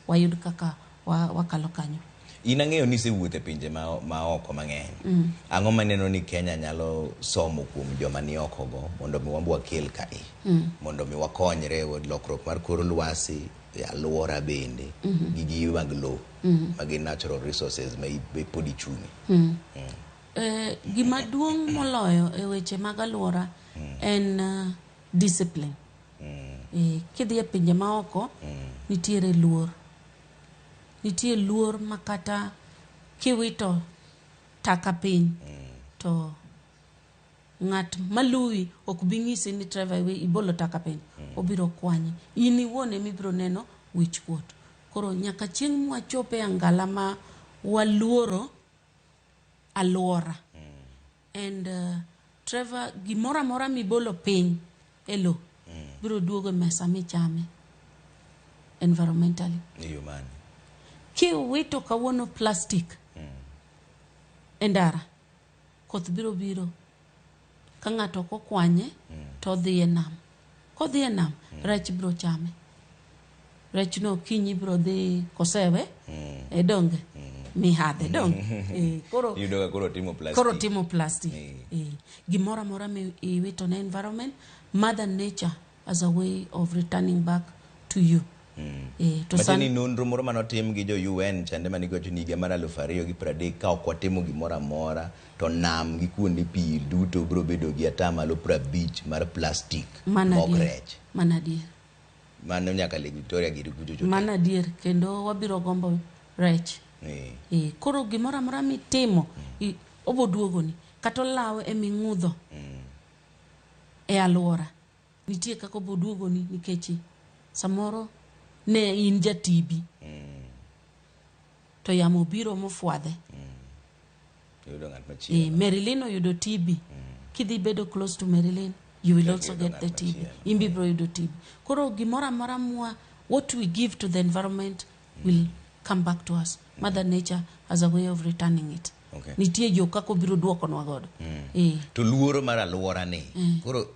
Wayud kaka wakalo kanyo. In ang'eyo ni isewuotho e pinje ma oko mang'eny. Ang'o maneno ni Kenya nyalo somo kuom joma ni oko go mondo mi wambo wakel kae? Mondo mi wakonyre e lokruok mar kor lwasi, e alwora bende, gi gige mag lowo, ma gin natural resources ma pod ichung'e. Gima duong' moloyo e weche mag alwora en discipline. Kidhi e pinje maoko, nitiere luor. Nitie luor ma kata kiwito taka piny, to ng'at maluwi ok bi ng'isi ni, "Trevor, ibolo taka piny." Obiro kwanyi. In iwuon ema ibiro neno wich kuot. Koro nyaka chieng' mwachop e angala ma waluoro alwora. And Trevor, gimoro amora mibolo piny e lo biro duogo e mesa michame environmentally. E yo mane? Kiwito kawuono plastic e ndara, koth biro biro. Ka ng'ato ok okwanye, to odhi e nam. Kodhi e nam, rech biro chame. Rechno kinyi biro dhi kosewe, e donge? Mihadhe, donge? Koro Iyudo ka koro timo plastic. Koro timo plastic. Gimoro amora mi iwito ne environment, Mother Nature as a way of returning back to you. To Matiende san ni nonro moro manotim gi jo UN chande mane giwacho ni higa mar 2030, ka ok watimo gimoro amora, to nam gi kuonde pi duto biro bedo gi 50% mar plastic Mana mok adier. rech. Mana adier. Mano nyaka Lake Victoria giri kucho chote. Mana adier, kendo wabiro gombo rech. Koro gimoro amora mitimo, obo duogoni. Kata olaw eming'udho e alwora, nitie kaka obo duogoni, nikech samoro ne in ja TB to yamo obiro mofwadhe. Iyudo ng'at machielo. Marilyn oyudo TB. Kidhi bedo close to Marilyn, you will also Iyudo get ng'at the TB. machielo. In be ibiro yudo TB. Koro gimoro amora mwa, what we give to the environment will come back to us. Mother Nature has a way of returning it. Nitie yo kaka obiro duokonwa godo. To luoro mar alwora ni koro